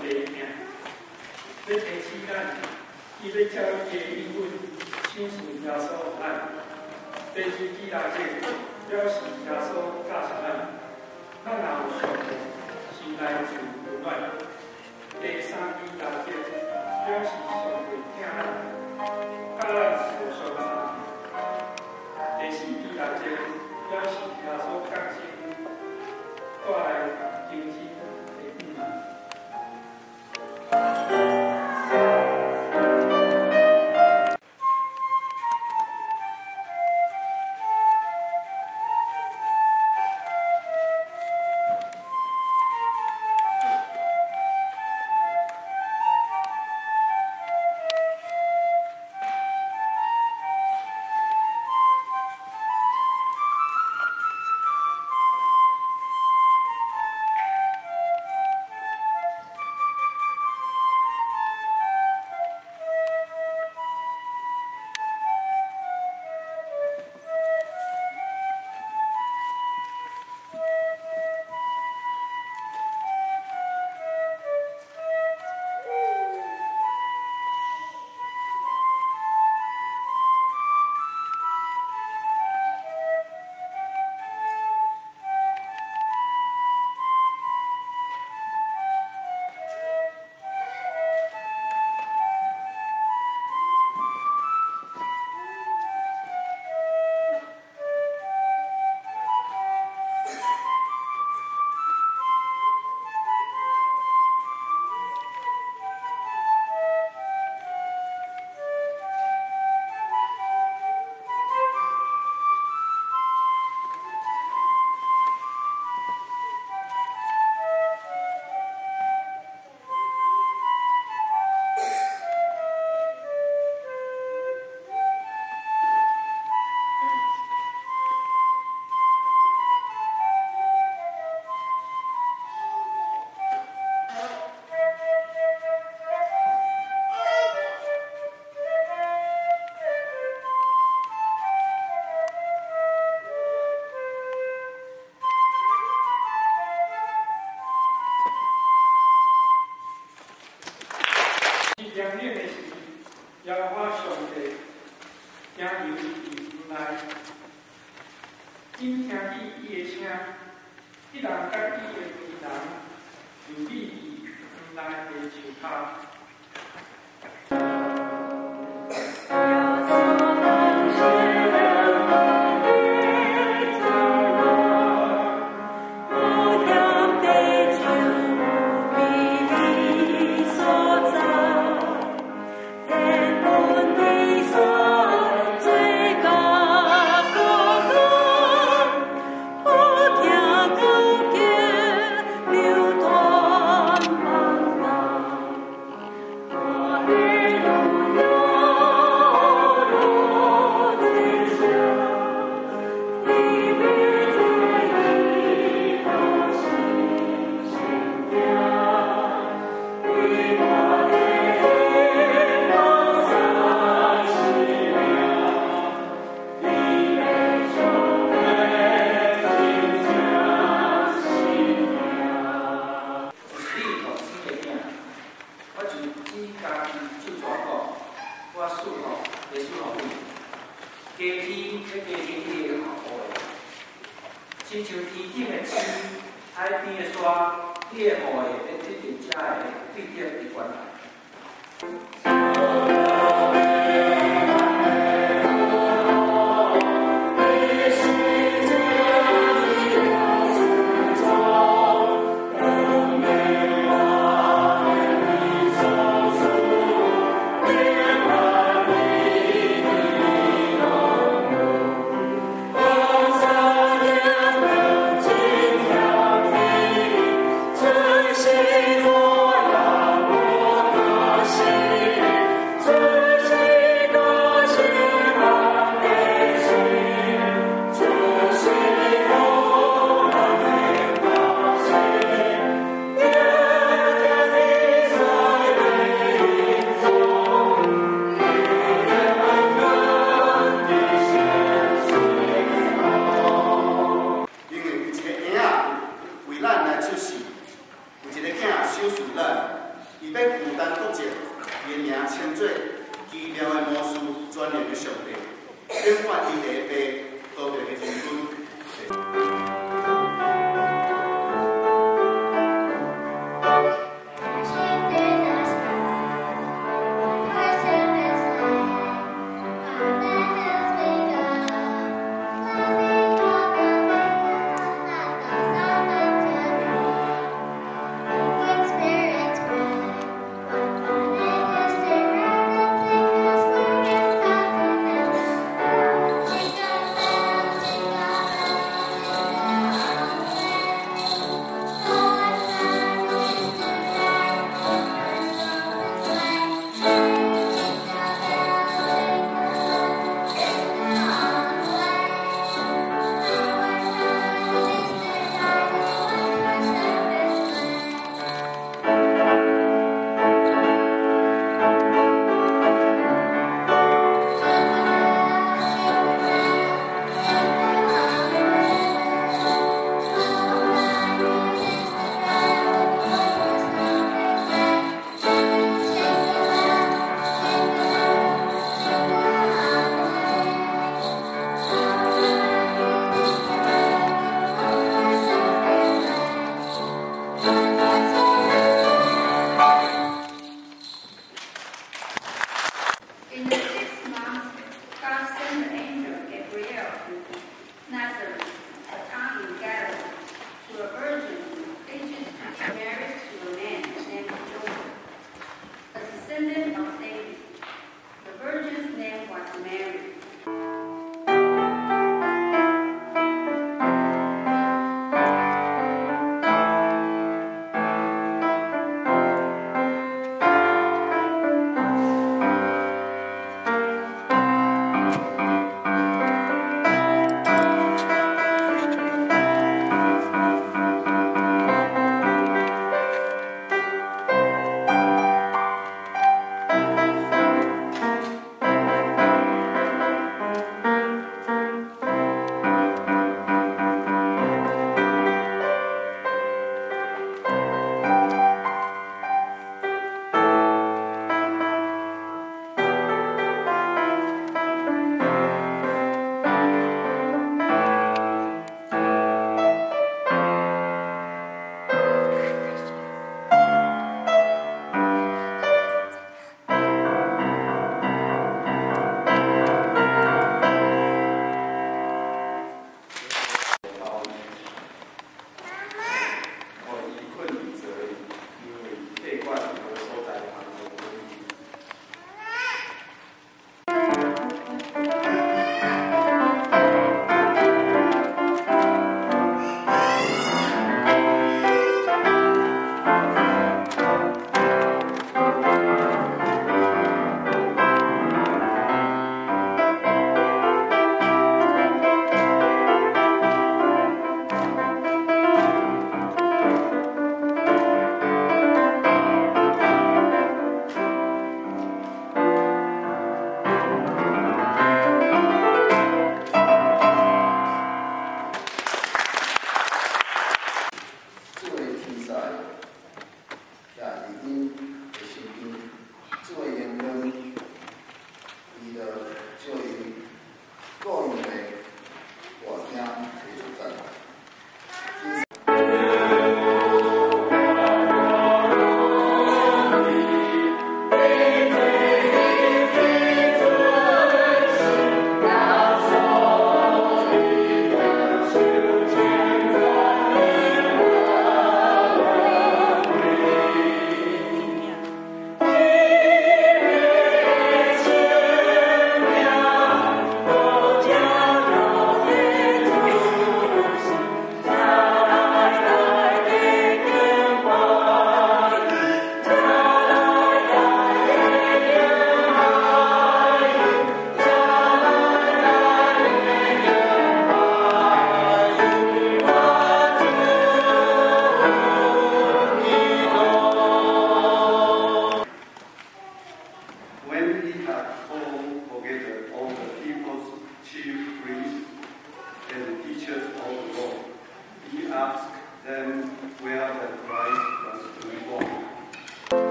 帝疼，欲提醒咱，伊欲照伊的應允賞賜耶穌予咱。第二支蠟燭表示耶穌教示咱，咱若有上帝，心內就有溫暖。第三支蠟燭表示上帝疼咱，佮咱互相相疼。第四支蠟燭表示耶穌降生，帶來更新的盼望。涼冷的時，耶和華上帝行遊佇園內，𪜶聽見伊的聲，彼人佮伊的僕人就匿佇園內的樹跤。親像天頂的星，海邊的沙，你的後裔欲得著遮个對頂的關懷。因為有一個嬰仔為咱來出世，有一個囝賞賜咱。伊欲負擔國政，伊的名稱做奇妙的謀士，全能的上帝，永遠伊的父，和平的仁君。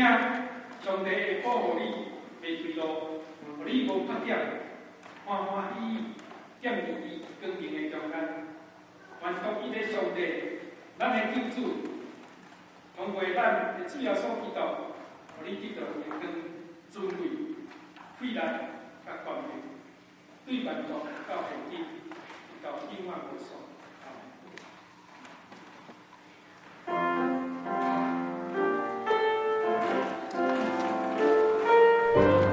驚，上帝會保護你，袂墜落，予你無缺點，歡歡喜喜踮佇伊光榮的中間。願獨一的上帝，咱的救主，通過咱的主耶穌基督，予你得著伊的光、尊貴、氣力、佮權柄，對萬國到現今，直到永遠無數。阿們。